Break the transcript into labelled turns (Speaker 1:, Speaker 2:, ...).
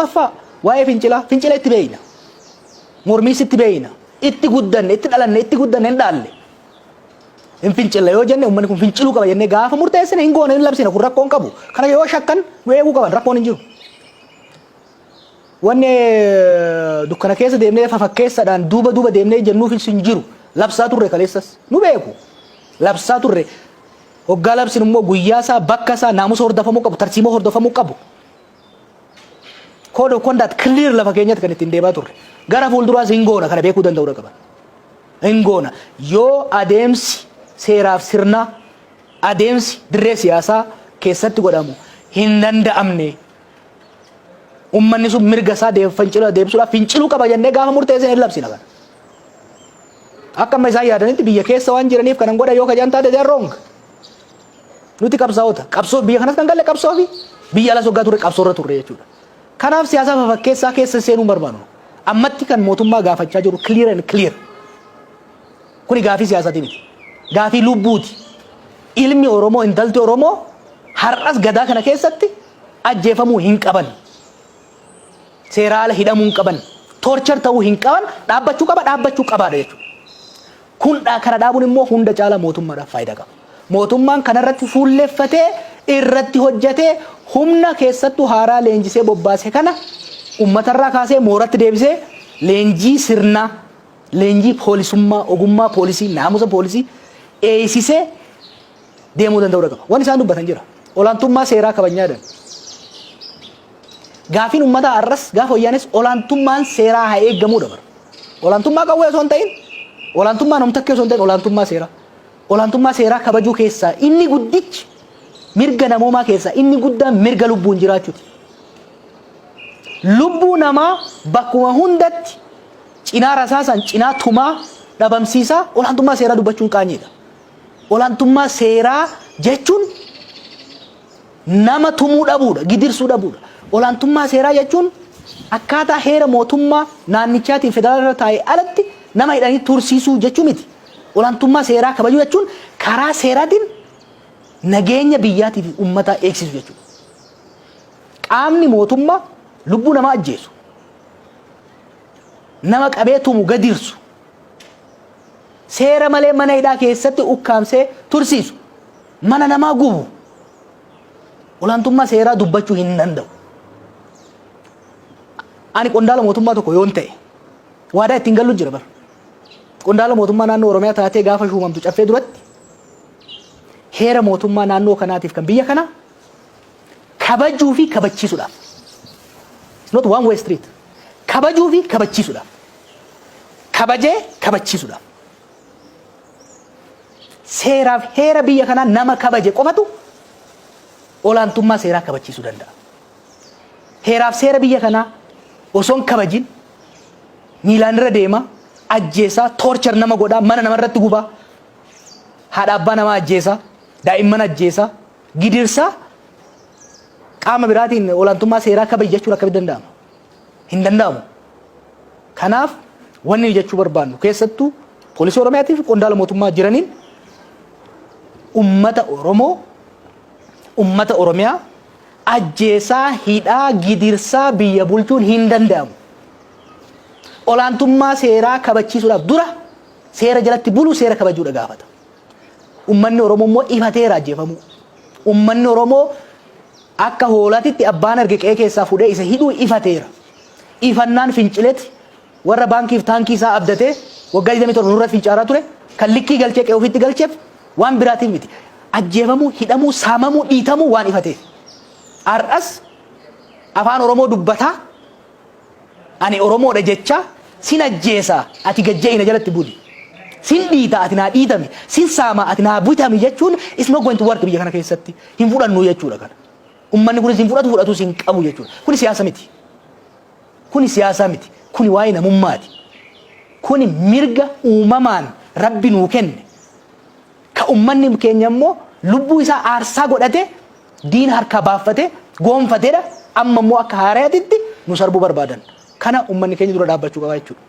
Speaker 1: Lammaffaa, waa'ee fincilaa, fincila itti beeyna. Mormiis itti beeyna. Itti guddanne, itti dhalanne, itti guddanne hin dhaalle. Hin fincilla yoo jenne, uummanni kun finciluu qaba jennee gaafa murteessine, hin goone, hin labsine. Kun rakkoon qabu. Kana yoo shakkan nu eeguu qaban, rakkoon hin jiru. Wanni dukkana keessa deemnee fafakkeessaadhaan duuba duuba deemnee jennuufis hin jiru. Labsaa turre kaleessas nu beeku. Labsaa turre. Hoggaa labsin immoo guyyaa isaa, bakka isaa, naamusa hordofamuu qabu, tarsiimoo hordofamuu qabu. Code of conduct clear lafa keenyatti kan ittiin deemaa turre. Gara fuulduraas hin goona, kana beekuu danda'uu qaban. Hin goona. Yoo adeemsi seeraaf sirnaa, adeemsi dirree siyaasaa keessatti godhamu hin danda'amne, ummanni sun mirga isaa fincila deebisuudhaaf finciluu qaba jennee gaafa murteessine, hin labsina kana. Akka amma isaan yaadanitti biyya keessa waan jiraniif kanan godha yoo kajaan taate, they are wrong. Nuti qabsaa'ota. Qabsoo biyya kanas kan galle qabsoo fi biyya alas waggaa turre qabsoo irra turre jechuudha. Kanaaf siyaasa fafakkeessaa keessa seenuu barbaadu. Ammatti kan mootummaa gaafachaa jiru clear and clear. Kuni gaafii siyaasaati miti. Gaafii lubbuuti. Ilmi Oromoo, intalti Oromoo har'as gadaa kana keessatti ajjeefamuu hin qaban. Seera ala hidhamuu hin qaban. Torture ta'uu hin qaban. Dhaabbachuu qaba, dhaabbachuu qabaadha jechuudha. Kun kana dhaabuun immoo hunda caalaa mootummaadhaaf faayidaa qaba. Mootummaan kanarratti fuulleeffatee irratti hojjetee, humna keessattuu haaraa leenjisee bobbaase kana uummatarraa kaasee mooratti deebisee, leenjii sirnaa, leenjii poolisummaa, ogummaa poolisii, naamusa poolisii eeysisee deemuu danda'uu qaba. Wanni isaan dubbatan jira. Olaantummaa seeraa kabajnaa. Gaafiin uummataa har'as gaafa wayyaanes olaantummaan seeraa haa eeggamuudha bara. Olaantummaa qawwee osoo hin ta'in, olaantummaa namtakkee osoo hin ta'in, olaantummaa seeraa. Olaantummaa seeraa kabajuu keessaa inni guddichi, mirga namoomaa keessaa inni guddaan mirga lubbuun jiraachuuti. Lubbuu namaa bakkuma hundatti cinaa rasaasan, cinaa tumaa dhabamsiisaa olaantummaa seeraa dubbachuun qaanyiidha. Olaantummaa seeraa jechuun nama tumuu dhabuudha, gidirsuu dhabuudha. Olaantummaa seeraa jechuun akkaataa heera mootummaa naannichaatiin federaala irra taa'e alatti nama hidhanii tursiisuu jechuu miti. Olaantummaa seeraa kabajuu jechuun karaa seeraatiin nageenya biyyaatii fi uummataa eegsisu jechuudha. Qaamni mootummaa lubbuu namaa ajjeesu, nama qabee tumu, gadirsu, seera malee mana hidhaa keessatti ukkaamsee tursiisu, mana namaa gubu, olaantummaa seeraa dubbachuu hin danda'u. Ani qondaala mootummaa tokko yoon ta'e, waadaa ittiin gallu jira bara. Qondaala mootummaa naannoo Oromiyaa taatee gaafa shuumamtu, caffee duratti heera mootummaa naannoo kanaatiif kan biyya kanaa kabajuu fi kabachiisuudhaaf. It's not one way street. Kabajuu fi kabachiisuudhaaf. Kabajee kabachiisuudhaaf. Seeraaf heera biyya kanaa nama kabaje qofatu olaantummaa seeraa kabachiisuu danda'a. Heeraaf seera biyya kanaa osoo hin kabajin miilaan irra deema, ajjeesaa, torture nama godhaa, mana namarratti gubaa, haadha abbaa namaa ajjeesaa, daa'imman ajjeesaa, gidirsaa, qaama biraatiin olaantummaa seeraa kabaji jechuun akkamitti danda'ama? Hin danda'amu. Kanaaf wanni jechuu barbaannu, keessattuu poolisii Oromiyaatiif qondaala mootummaa jiraniin, ummata Oromoo, ummata Oromiyaa ajjeesaa, hidhaa, gidirsaa biyya bulchuun hin danda'amu. Olaantummaa seeraa kabachiisuudhaaf dura seera jalatti buluu, seera kabajuudha gaafata. Ummanni Oromoo immoo ifateera ajjeefamuu. Ummanni Oromoo akka hoolatitti abbaan arge qe'ee keessaa fuudhee isa hidhuu ifateera. Ifannaan fincileeti warra baankiif taankii isaa abdatee waggaa 27 nurratti fincaaraa ture kan likkii galchee qe'ee ofiitti galcheef waan biraatiif miti. Ajjeefamuu, hidhamuu, saamamuu, dhiitamuu waan ifateef. Har'as afaan Oromoo dubbataa, ani Oromoodha jecha, sin ajjeesaa ati gajja'ina jalatti buli. Sin dhiita ati naa dhiitami, sin saama ati naa bitami jechuun is not going to work. Biyya kana keessatti hin fudhannu jechuudha kana. Ummanni kunis hin fudhatu, fudhatus hin qabu jechuudha. Kuni siyaasa miti. Kuni siyaasa miti. Kuni waa'ee namummaati. Kuni mirga uumamaan Rabbi nuu kenne. Ka ummanni keenya immoo lubbuu isaa aarsaa godhate, diina harkaa baaffatee goonfateedha. Amma immoo akka haaraatitti nu sarbuu barbaadan. Kana ummanni keenya dura dhaabbachuu qaba jechuudha.